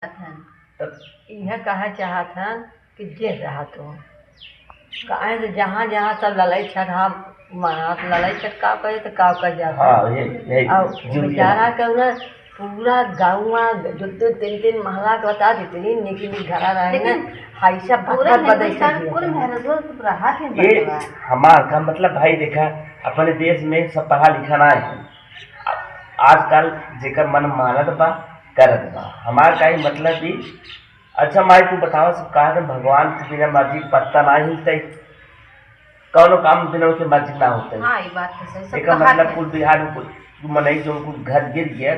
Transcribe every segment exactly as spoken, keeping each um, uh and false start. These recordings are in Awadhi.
तब इहे कहे चाहत हन कि जे रहत हो, काहे से जहाँ जहाँ सब लड़ाई झगड़ा मनात, लड़ाई झगड़ा का करे तो का कर जात हाँ, है। ये, ये और जीव के बेचारा के ना पूरा गाँव में दो दो तीन तीन महला के बता देते नहीं, लेकिन घरा रहे ना, लेकिन हाई सब पूरा बदल हिंदुस्तान बदल कुल महाराजवा तो रहा थे ये बतवा। हमार का मतलब भाई देखा, अपने देश में सब पढ़ा लिखा ना है। आजकल जेकर मन मानत बा, करत बा। हमार का ही मतलब कि अच्छा माई, तू बतावा, सब कहा थे भगवान के बिना मर्जी के पत्ता ना हिलते, कौनो काम बिना उनके मर्जी ना होते। हाँ, ये बात तो सही। सब एकर कहा मतलब थे। कुल बिहार में कुल, कुल मनई जो कुल घर गिर गया,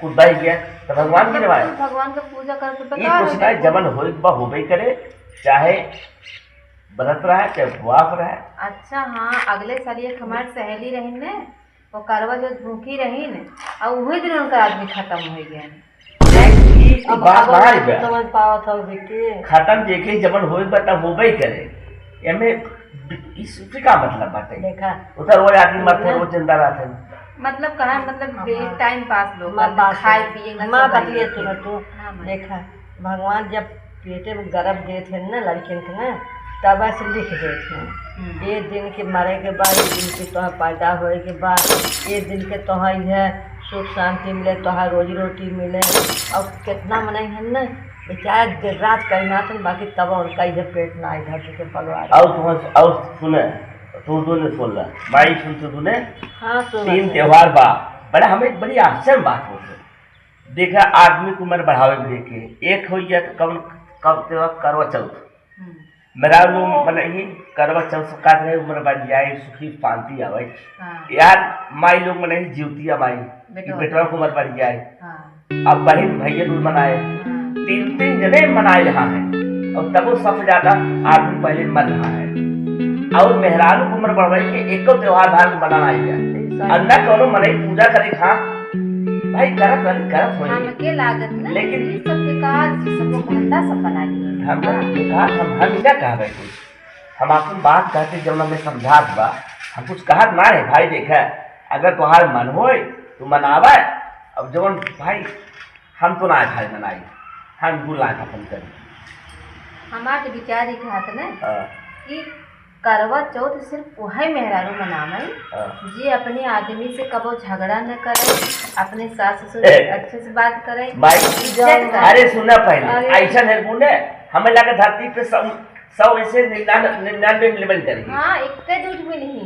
कुल बह गया, तो भगवान की जब रवाए। कुल भगवान का पूजा करके ये बेकार कुछ हो ना, जाए। जमन होए बा होबे करे, चाहे व्रत रहे, चाहे उपवास रहे। अच्छा, हाँ, अगले साल एक हमार सहेली रही ने, वो करवा चौथ भूखी रही ने, और वही दिन उनका आदमी खत्म हो गया। ई, ई अब, बात अब ना आई बा। समझ पावत हो विक्की। खत्म जेके जमन होए बा, तब होबे करे। एमे इस, इससे का मतलब बाटे? देखा। उधर वो आदमी मरते, सुना। वो जिंदा रहते। मतलब कहा, मतलब हाँ। बे-, टाइम पास लोग माँ करते, बात खाए सुन। पिए ना माँ सब बतिए बनिए। सुनो तू। हाँ, माँ। देखा, भगवान जब पेटे में गर्भ देत है ना लड़किन के ना, तब से लिख देत है। हम्म। ये दिन के मरे के बाद, ये दिन के तोहार पैदा होए के बाद, ये दिन के तोहार यह सुख शांति मिले, तोहार रोजी रोटी मिले। और कितना मनई है ना, बेचारे दिन रात कहीं ना थे, बाकी तब उनका यह पेट ना आई धरती के पलवा रहे। और तुम, और सुने, तू तूने सुन ला, माई सुन तू तूने। हाँ, सुन तीन ला। त्योहार बा, बड़ा हमें बड़ी आश्चर्य बात होते। देखा, आदमी के उम्र बढ़ावे के देखे, एक हो गया तो कौन, कब तेरा करवा चौथ। हम्म। मेरा लोग मने ही करवा चौथ काट रहे, उम्र बढ़ जाए, सुखी शांति आवे। हाँ। यार, माई लोग मने ही जीवतिया माई, कि बेटवा। बेटवा के उम्र बढ़ जाए। हाँ। अब बहिन भैया दूज मनाए, हाँ। तीन तीन जने मनाए रहा है, और तबो सबसे ज्यादा आदमी पहले मर रहा है। और मेहरारू के उम्र बढ़ावे के एको त्योहार भारत में मनाना ही है। सही। और न कोनो मनई पूजा करे, हाँ, भाई, करत वाली करत होई। हमके लागत ना, लेकिन ये सब बेकार चीज, सबको भंडा सब बना लिए। हम हाँ। बेकार, हम, हम क्या कह रहे कुछ? हम अपन बात कहते जब हमें समझात बा, हम कुछ कहत ना है भाई। देखा, अगर तुम्हारे मन होए तो मनावे, अब जवन भाई हम तो ना भाई मनाई, हम गुला खत्म करी। हमार तो विचार ही कहत ना हाँ। कि करवा चौथ सिर्फ वही मेहरारू मनावे, हाँ। जे अपने आदमी से कबो झगड़ा न करे, अपने सास ससुर से ए, अच्छे से बात करे, माई, इज्जत करे। अरे सुना पहले, अरे। ऐसा है गुण है, हमें लगे धरती पे सौ, सौ में से निन्यान-, निन्यानवे मिलबन करेगी। हाँ, एक दूध मिली।